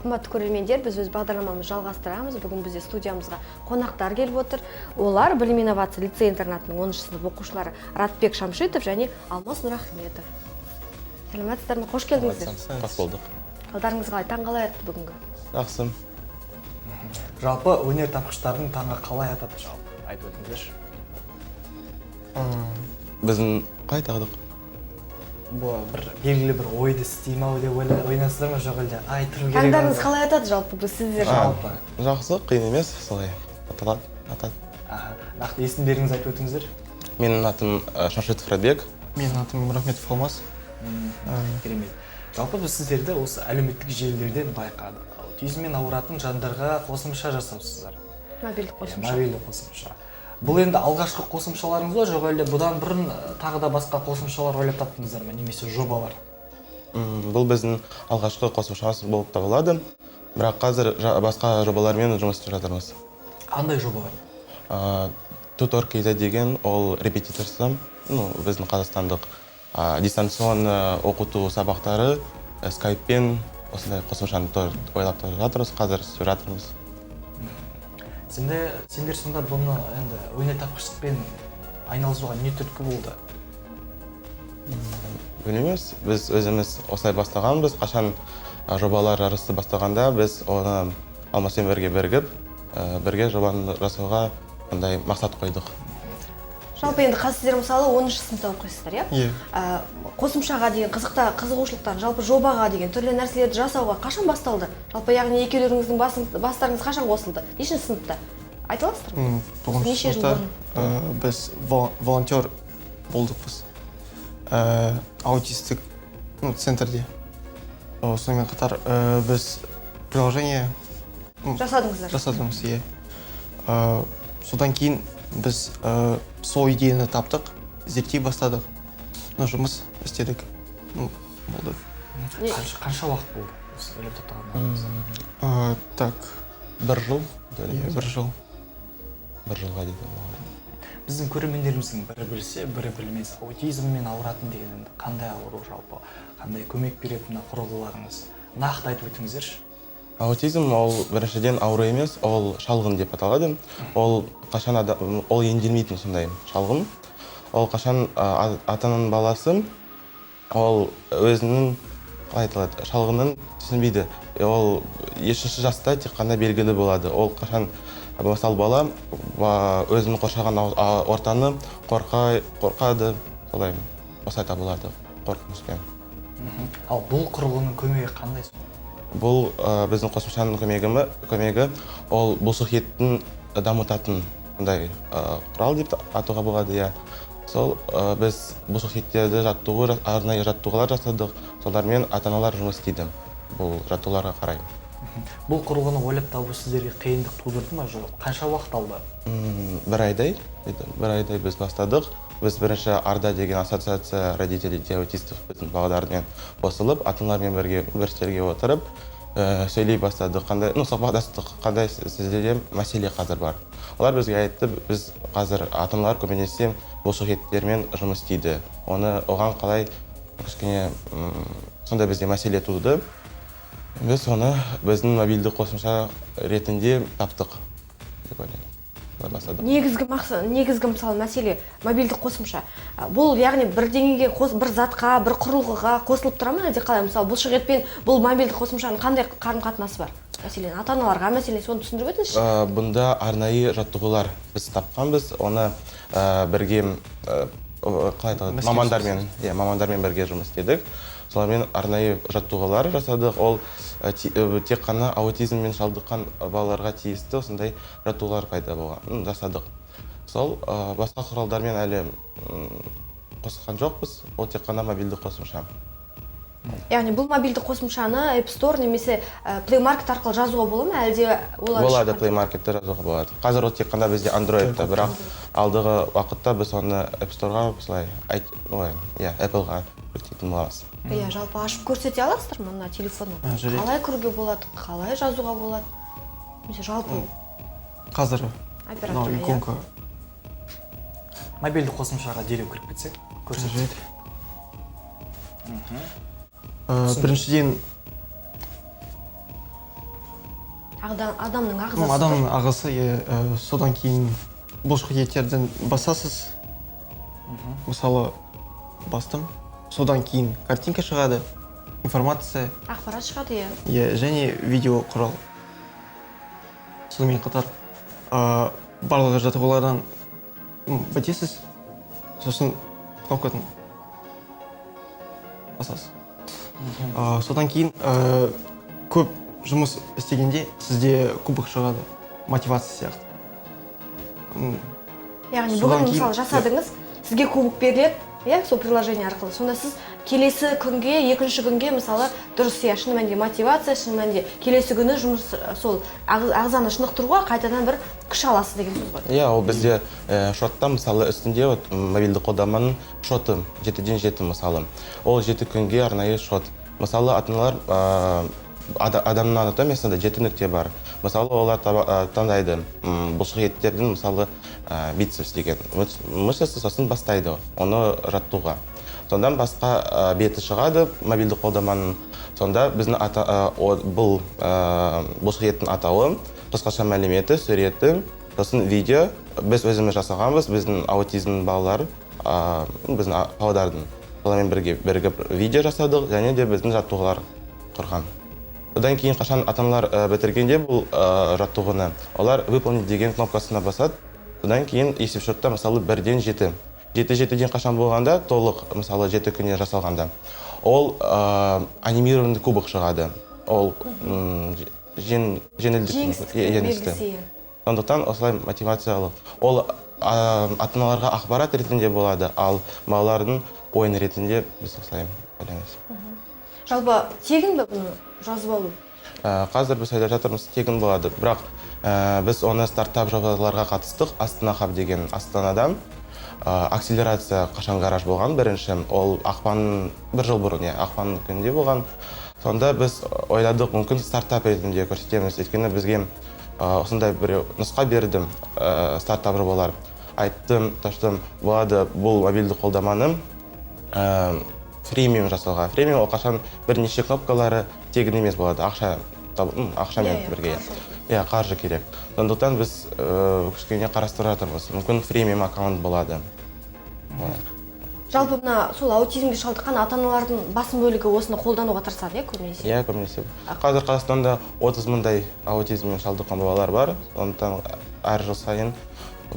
Қымбатты көрермендер, біз өз бағдарламамызды жалғастырамыз. Бүгін бізде студиямызға қонақтар келіп отыр. Олар — Білім инновация лицей интернатының 10 сынып оқушылары Ратбек Шамшитов және Алмас Нұрахметов. Сәлеметсіздер ме? Қош келдіңіздер. Қош болдық. Қалдарыңыз қалай? Таң қалай атты бүгінгі? Жақсы. Жалпы, өнертапқыштардың таңы қалай атады, жалпы айтып өтіңіздерші. Біздің қалай тағдық? Бұл бір белгілі бір ойды істей ма деп ойланасыздар ма, жоқ әлде ай, тұру керек? Таңдарыңыз қалай атады жалпы бұл сіздер? Жалпы. Жақсы, қиын емес, солай аталады, атады. Аха, нақты есімдеріңізді айтып өтіңіздер. Менің атым Шамшитов Радбек. Менің атым Рахметов Алмас. Керемет. Жалпы, біз сіздерді осы әлеуметтік желілерден байқадық. Аутизммен ауыратын жандарға қосымша жасаусыздар. Мобильдік қосымша. Мобильді қосымша. Бұл енді алғашқы қосымшаларыңыз ба, жоқ әлде бұдан бұрын тағы да басқа қосымшалар ойлап таптыңыздар ма немесе жобалар? Бұл біздің алғашқы қосымшамыз болып табылады, бірақ қазір басқа жобалармен жұмыс істеп жатырмыз. Қандай жобалар? Тутор KZ деген, ол репетиторство, ну, біздің қазақстандық дистанционно оқыту сабақтары, скайппен осындай қосымшаны тоже ойлап тауып жатырмыз, қазір істеп жатырмыз. Сендер сонда бұны енді өнертапқыштықпен айналысуға не түрткі болды? Білмейміз, біз өзіміз осылай бастағанбыз. Қашан жобалар жарысы бастағанда, біз оны Алмаспен бірге бірігіп, бірге жобаны жасауға андай мақсат қойдық. Жалпы, енді қазір сіздер, мысалы, 10 сыныпта оқисыздар, иә? Иә. Қосымшаға деген қызығушылықтар, жалпы жобаға деген, түрлі нәрселерді жасауға қашан басталды? Жалпы, яғни екеулеріңіздің бастарыңыз қашан қосылды? Нешінші сыныпта? Айта аласыздар ма? Тоғызыншы Неше жыл сыныпта бұрын? Біз волонтер болдық біз. Аутистік, ну, центрде. Сонымен қатар біз приложение Жасадыңыздар. Жасадыңыз, иә. Содан кейін біз сол идеяны таптық, зерттей бастадық, ну, жұмыс істедік, ну, болды. Қанша уақыт болды осы ойлап тапқандарыңызға? Так. Бір жыл. Иә, бір жыл. Бір жылға дейді болады. Біздің көрермендеріміздің бірі білсе, бірі білмес. Аутизммен ауыратын деген енді қандай ауру, жалпы қандай көмек береді мына құрылғыларыңыз? Нақты айтып өтіңіздерші. Аутизм ол біріншіден ауру емес, ол шалғын деп аталады. Ол қашан ол емделмейтін сондай шалғын. Ол қашан ата ананың баласы ол өзінің, қалай айтылады, шалғынын түсінбейді. Ол 3 жаста тек қана белгілі болады. Ол қашан, мысалы, бала өзінің қоршаған ортаны қорқады, солай осылай табылады қорқынышпен. Ал бұл құрылғының көмегі қандай сонда? Бұл біздің қосымшаның көмегі ол бұлшық еттің дамытатын сондай құрал деп атауға болады, иә. Сол біз бұлшық еттерді жаттығу, арнайы жаттығулар жасадық, солармен ата аналар жұмыс істейді бұл жаттығуларға қарай. Бұл құрылғыны ойлап табу сіздерге қиындық тудырды ма, жоқ қанша уақыт алды? Бір айдай еді, бір айдай біз бастадық. Біз бірінші Арда деген ассоциация родителей детей аутистов біздің бағдармен қосылып, ата аналармен бірге бір үстелге отырып, сөйлей бастадық, қандай, ну, сұхбаттастық, қандай сіздерде мәселе қазір бар. Олар бізге айтты, біз қазір ата аналар көбінесе бұлшық еттермен жұмыс істейді, оны оған қалай кішкене сондай бізде мәселе туды. Біз оны біздің мобильді қосымша ретінде таптық деп ойлаймын. Солай бастадық. Негізгі мақсат, негізгі, мысалы, мәселе мобильді қосымша. Бұл, яғни, бірдеңеге бір затқа, бір құрылғыға қосылып тұра ма, әлде қалай? Мысалы, бұлшық етпен бұл мобильді қосымшаның қандай қарым қатынасы бар? Мәселен, ата аналарға мәселе, соны түсіндіріп өтіңізші. Бұнда арнайы жаттығулар біз тапқанбыз, оны бірге қалай айтады, Мәселе. мамандармен, иә, мамандармен бірге жұмыс істедік. Солармен арнайы жаттығулар жасадық. Ол тек қана аутизммен шалдыққан балаларға тиісті осындай жаттығулар пайда болған, жасадық. Сол басқа құралдармен әлі қосқан жоқпыз, ол тек қана мобильді қосымша. Яғни бұл мобильді қосымшаны App Store немесе Play Market арқылы жазуға бола ма, әлде олар Болады. шыққан? Play Marketте жазуға болады. Қазір ол тек қана бізде Androidта, бірақ алдығы уақытта біз оны App Storeға осылай ой, иә, Appleға жүктейтін боламыз. Иә, жалпы ашып көрсете аласыздар ма мына телефоннан? Жарайды. Қалай кіруге болады, қалай жазуға болады немесе жалпы Қазір операторға, мынау иә. Иконка. Мобильді қосымшаға дереу кіріп кетсек, көрсетсек. Жарайды. Біріншіден, Адамның ағзасы. Адамның ағзасы, иә, содан кейін бұлшық еттерден басасыз. Мысалы, бастым. Содан кейін картинка шығады, информация. Ақпарат шығады, иә. Иә, және видео құрал. Сонымен қатар барлық жаттығулардан бітесіз, сосын кнопкадан басасыз. Содан кейін көп жұмыс істегенде сізде кубок шығады, мотивация сияқты. Яғни бүгін мысалы жасадыңыз, сізге кубок беріледі, иә, сол приложение арқылы. Сонда сіз келесі күнге, екінші күнге мысалы дұрыс, иә, шын мәнінде мотивация, шын мәнінде келесі күні жұмыс сол ағзаны шынықтыруға қайтадан бір күш аласыз деген сөз ғой. Иә, ол бізде шотта мысалы үстінде вот мобильді қолданбаның шоты 7-ден 7 мысалы. Ол 7 күнге арнайы шот. Мысалы, ата-аналар адамның анатомиясында 7 нүкте бар. Мысалы, олар таңдайды бұлшық еттердің, мысалы, бицепс деген мышцасы, сосын бастайды оны жаттығуға. Сондан басқа беті шығады мобильді қолданбаның. Сонда біздің бұл бұлшық еттің атауы, қысқаша мәліметі, суреті, сосын видео. Біз өзіміз жасағанбыз, біздің аутизм балалар, біздің Павлодардың баламен бірге бірігіп видео жасадық, және де біздің жаттығулар құрған. Одан кейін қашан ата-аналар бітіргенде бұл жаттығуны, олар выполнить деген кнопкасына басады. Одан кейін есепшотта мысалы 1-ден 7. 7-7-ден қашан болғанда, толық мысалы 7 күнде жасалғанда, ол анимированный кубок шығады. Ол жеңілдік белгісі. Сондықтан осылай мотивациялық. Ол ата-аналарға ақпарат ретінде болады, ал балалардың ойын ретінде біз осылай ойлаймыз. Жалпы тегін бе бұны жазып алу? Қазір біз ойлап жатырмыз, тегін болады. Бірақ біз оны стартап жобаларға қатыстық. Астана Хаб деген Астанада акселерация қашан гараж болған бірінші. Ол ақпан, бір жыл бұрын, ақпан күнінде болған. Сонда біз ойладық, мүмкін стартап ретінде көрсетеміз. Өйткені бізге осындай бір нұсқа берді стартап жобалар. Айттым, что болады бұл мобильді қолданбаны фримиум жасауға. Фримиум ол қашан бірнеше кнопкалары тегін емес болады, ақшамен бірге. Иә, қаржы керек. Сондықтан біз кішкене қарастырып жатырмыз. Мүмкін фримиум аккаунт болады. Жалпы мына сол аутизмге шалдыққан ата-аналардың басым бөлігі осыны қолдануға тырысады, иә, көбінесе? Иә, көбінесе. Қазір Қазақстанда 30 мыңдай аутизммен шалдыққан балалар бар. Сондықтан әр жыл сайын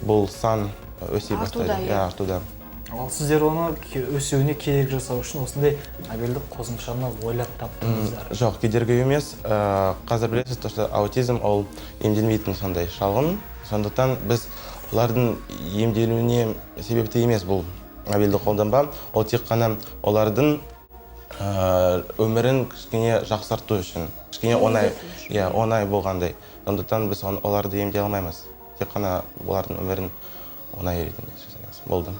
бұл сан өсе бастайды. Иә, артуда. Ал сіздер оны өсуіне кедергі жасау үшін осындай мобильді қосымшаны ойлап таптыңыздар? Жоқ, кедергі емес. Қазір білесіз, то, что аутизм ол емделмейтін сондай шалғын. Сондықтан біз олардың емделуіне себепті емес бұл мобильді қолданба. Ол тек қана олардың өмірін кішкене жақсарту үшін, кішкене оңай, иә, оңай болғандай. Сондықтан біз оларды емдей алмаймыз. Тек қана олардың өмірін оңай ретінде жасаймыз. Болды.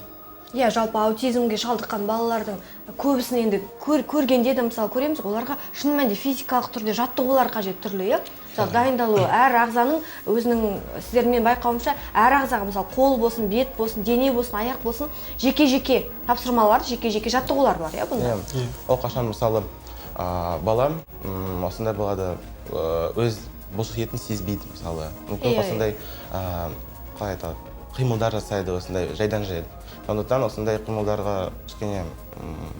Иә, жалпы аутизмге шалдыққан балалардың көбісін енді көргенде де мысалы көреміз, оларға шын мәнінде физикалық түрде жаттығулар қажет түрлі, иә. Мысалы дайындалу, әр ағзаның өзінің, сіздермен байқауымша, әр ағзаға мысалы қол болсын, бет болсын, дене болсын, аяқ болсын, жеке-жеке тапсырмалар, жеке-жеке жаттығулар бар, иә, бұнда. Иә, ол қашан мысалы бала осындай болады, өз бұлшық етін сезбейді мысалы. Мүмкін осындай қалай айтады, қимылдар жасайды осындай жайдан жай. Сондықтан осындай қимылдарға кішкене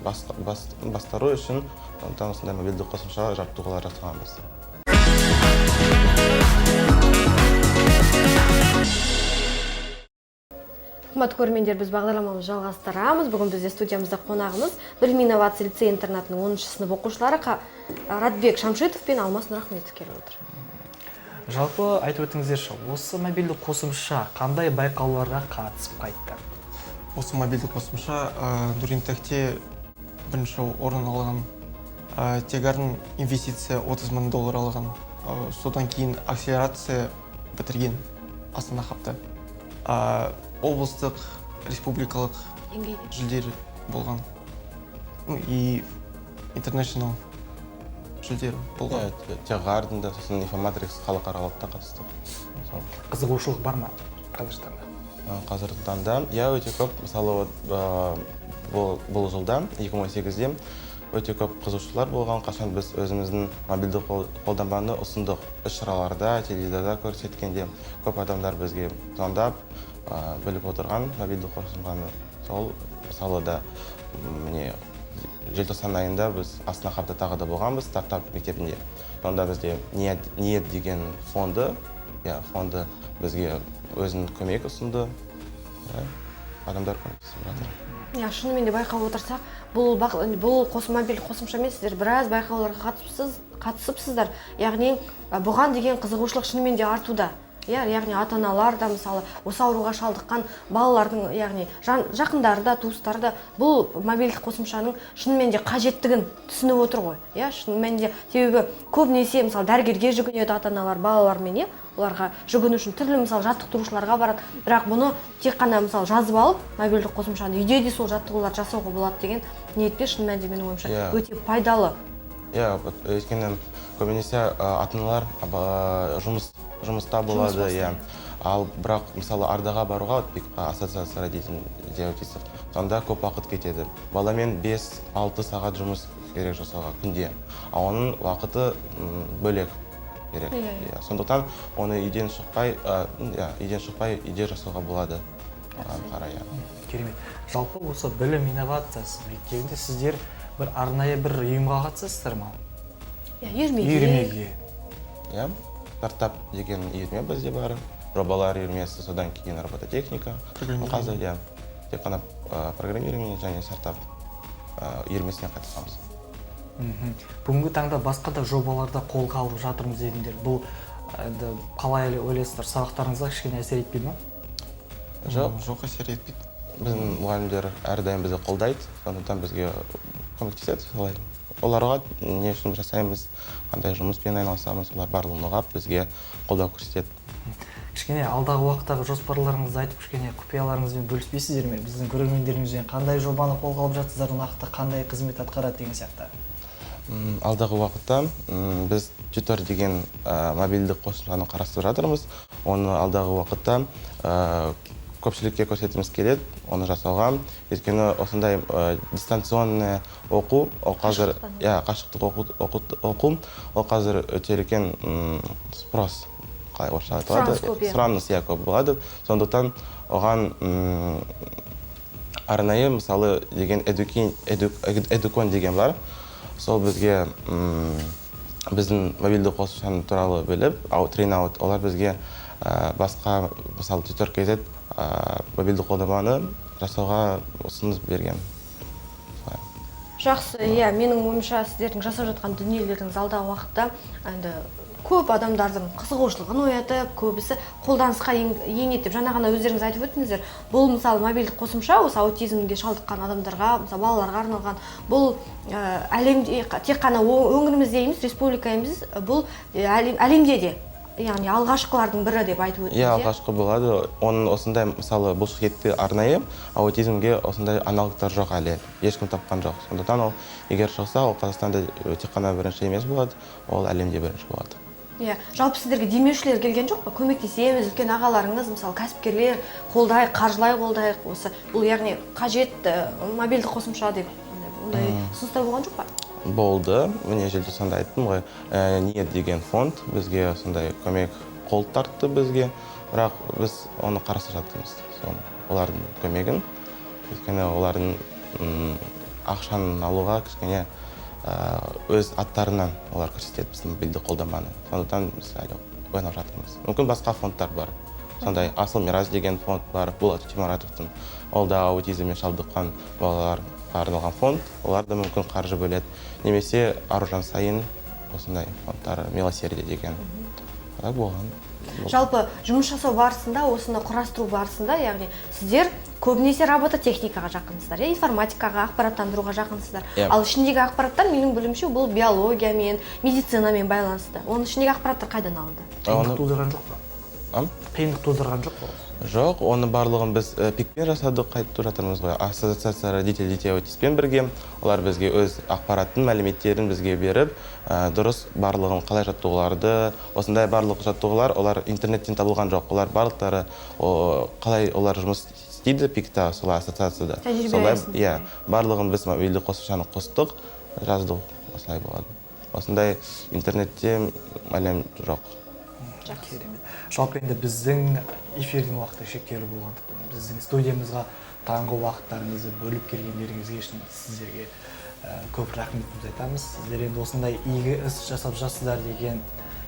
бастыру үшін сондықтан осындай мобильді қосымша жаттығулар жасағанбыз. Қымбатты көрермендер, біз бағдарламамызды жалғастырамыз. Бүгін бізде студиямызда қонағымыз Білім инновация лицей интернатының 10-шы сынып оқушылары Радбек Шамшитов пен Алмас Нұрахметов келіп отыр. Жалпы айтып өтіңіздерші, осы мобильді қосымша қандай байқауларға қатысып қайтты? Осы мобильді қосымша Дуринтехте бірінші орын алған, Тегарын инвестиция $30 мың алған, содан кейін акселерация бітірген Астана Хабта. Облыстық, республикалық жүлделер болған. И international жүлделер болған. Тегардында, сосын Инфоматрикс халықаралықта қатыстық. Қызығушылық бар ма қазіргі таңда? Қазіргі таңда, иә, өте көп. Мысалы, бұл жылда, 2018-де Өте көп қызығушылар болған, қашан біз өзіміздің мобильді қолданбаны ұсындық. Іс-шараларда, теледидарда көрсеткенде көп адамдар бізге звондап, біліп отырған мобильді қосымшаны. Сол мысалы да, міне, желтоқсан айында біз Астана Хабта тағы да болғанбыз, стартап мектебінде. Сонда бізде Ниет деген фонды, иә, фонды бізге өзінің көмек ұсынды. Адамдар көмектесіп жатыр. Иә, шынымен де байқап отырсақ, бұл мобильді қосымшамен сіздер біраз байқауларға қатысыпсыздар. Яғни бұған деген қызығушылық шынымен де артуда. Иә, яғни ата-аналар да, мысалы, осы ауруға шалдыққан балалардың, яғни жақындары да, туыстары да бұл мобильді қосымшаның шынымен де қажеттігін түсініп отыр ғой. Иә, шынымен де, себебі көбінесе, мысалы, дәрігерге жүгінеді ата-аналар балалармен, иә, оларға жүгіну үшін түрлі, мысалы, жаттықтырушыларға барады. Бірақ бұны тек қана, мысалы, жазып алып мобильді қосымшаны үйде де сол жаттығуларды жасауға болады деген ниетпен, шын мәнінде, менің ойымша, өте пайдалы. Иә, өйткені көбінесе ата-аналар жұмыста болады, иә. Ал бірақ, мысалы, Ардаға баруға, ассоциация родителей аутистов, сонда көп уақыт кетеді. Баламен 5-6 сағат жұмыс керек жасауға күнде. Ал оның уақыты бөлек керек. Иә, сондықтан оны үйден шықпай, иә, үйден шықпай үйде жасауға болады. Оған қарай, иә. Керемет. Жалпы осы білім инновациясы мектебінде сіздер бір арнайы бір ұйымға қатысасыздар ма? Иә, үйірмеге. Үйірмеге. Иә, стартап деген үйірме бізде бар. Жобалар үйірмесі, содан кейін робототехника. Қазір, иә, тек қана программирование және стартап үйірмесіне қатысамыз. Бүгінгі таңда басқа да жобаларда қолға алып жатырмыз дедіңдер. Бұл енді қалай ойлайсыздар, сабақтарыңызға кішкене әсер етпейді ма? Жоқ. Жоқ, әсер етпейді. Біздің мұғалімдер әрдайым бізді қолдайды, сондықтан бізге көмектеседі солай. Оларға не үшін жасаймыз, қандай жұмыспен айналысамыз, олар барлығын ұғап, бізге қолдау көрсетеді. Кішкене алдағы уақыттағы жоспарларыңызды айтып, кішкене құпияларыңызбен бөліспейсіздер ме? Біздің көрермендерімізбен қандай жобаны қолға алып жатсыздар, нақты қандай қызмет атқарады деген сияқты. Алдағы уақытта біз Tutor деген мобильді қосымшаны қарастырып жатырмыз. Оны алдағы уақытта көпшілікке көрсеткіміз келеді, оны жасауға. Өйткені осындай дистанционный оқу, ол қазір, иә, қашықтық оқу, ол қазір өте үлкен спрос, қалай орысша айтылады? Сұраныс көп, иә. Сұраныс, иә, көп болады. Сондықтан оған арнайы, мысалы, деген Эдукон деген бар. Сол бізге біздің мобильді қосымшаны туралы біліп, Train Out, олар бізге басқа, мысалы, Tutor KZ мобильді қолданбаны жасауға ұсыныс берген. Жақсы, иә, менің ойымша, сіздердің жасап жатқан дүниелеріңіз алдағы уақытта енді көп адамдардың қызығушылығын оятып, көбісі қолданысқа енеді деп жаңа ғана өздеріңіз айтып өттіңіздер. Бұл, мысалы, мобильді қосымша осы аутизмге шалдыққан адамдарға, мысалы, балаларға арналған. Бұл әлемде тек қана өңірімізде емес, республика емес, бұл әлемде де, яғни алғашқылардың бірі деп айтып өттіңіз, Иә, иә? алғашқы болады. Оның осындай, мысалы, бұлшықетті арнайы аутизмге осындай аналогтар жоқ әлі. Ешкім тапқан жоқ. Сондықтан ол егер шықса, ол Қазақстанда тек қана бірінші емес болады, ол әлемде бірінші болады. Иә, жалпы сіздерге демеушілер келген жоқ па? Көмектесеміз, үлкен ағаларыңыз, мысалы, кәсіпкерлер қолдайық, қаржылай қолдайық, осы бұл, яғни қажет мобильді қосымша деп ондай ұсыныстар болған жоқ па? Болды. Міне, желтоқсанда айттым ғой, Ниет деген фонд бізге сондай көмек қол тартты бізге, бірақ біз оны қарастырып жатырмыз, соны, олардың көмегін. Өйткені олардың ақшаны алуға кішкене өз аттарынан олар көрсетеді біздің мобильді қолданбаны. Сондықтан біз әлі ойланып жатырмыз. Мүмкін басқа фондтар бар. Сондай Асыл Мирас деген фонд бар, Болат Өтемұратовтың. Ол да аутизммен шалдыққан балаларға арналған фонд. Олар да мүмкін қаржы бөледі. Немесе Аружан Саин осындай фондтар, Милосердие деген. Олар болған. Жалпы жұмыс жасау барысында, осыны құрастыру барысында, яғни сіздер көбінесе робототехникаға жақынсыздар, иә, информатикаға, ақпараттандыруға жақынсыздар. Ал ішіндегі ақпараттар, менің білуімше, бұл биологиямен, медицинамен байланысты. Оның ішіндегі ақпараттар қайдан алынды? Қиындық тудырған жоқ па? А? Қиындық тудырған жоқ па? Жоқ, оны барлығын біз ПИКпен жасадық, қайтып жатырмыз ғой. Ассоциация родителей детей аутистпен бірге олар бізге өз ақпараттың мәліметтерін бізге беріп, дұрыс барлығын қалай жаттығуларды, осындай барлық жаттығулар олар интернеттен табылған жоқ. Олар барлықтары, қалай олар жұмыс істейді ПИКта, солай ассоциацияда. Тәжірибе Солай, аясында. иә, барлығын біз мобильді қосымшаны қостық. Жаздық, осылай болады. Осындай интернетте әлем жоқ. Керемет. Жалпы, енді біздің эфирдің уақыты шектеулі болғандықтан, біздің студиямызға таңғы уақыттарыңызды бөліп келгендеріңізге шын сіздерге көп рахметімізді айтамыз. Сіздер енді осындай игі іс жасап жатсыздар деген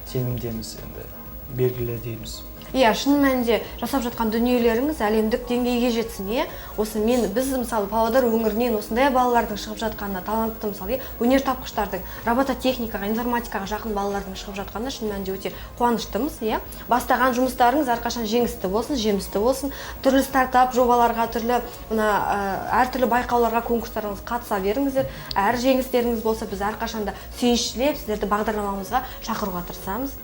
сенімдеміз, енді белгілі дейміз. Иә, шын мәнінде жасап жатқан дүниелеріңіз әлемдік деңгейге жетсін, иә. Осы мен, біз, мысалы, Павлодар өңірінен осындай балалардың шығып жатқанына, талантты, мысалы, иә, өнертапқыштардың, робототехникаға, информатикаға жақын балалардың шығып жатқанына шын мәнінде өте қуаныштымыз, иә. Бастаған жұмыстарыңыз әрқашан жеңісті болсын, жемісті болсын. Түрлі стартап жобаларға, түрлі мына әртүрлі байқауларға, конкурстарыңызға қатыса беріңіздер. Әр жеңістеріңіз болса, біз әрқашанда сүйіншілеп сіздерді бағдарламамызға шақыруға тырысамыз.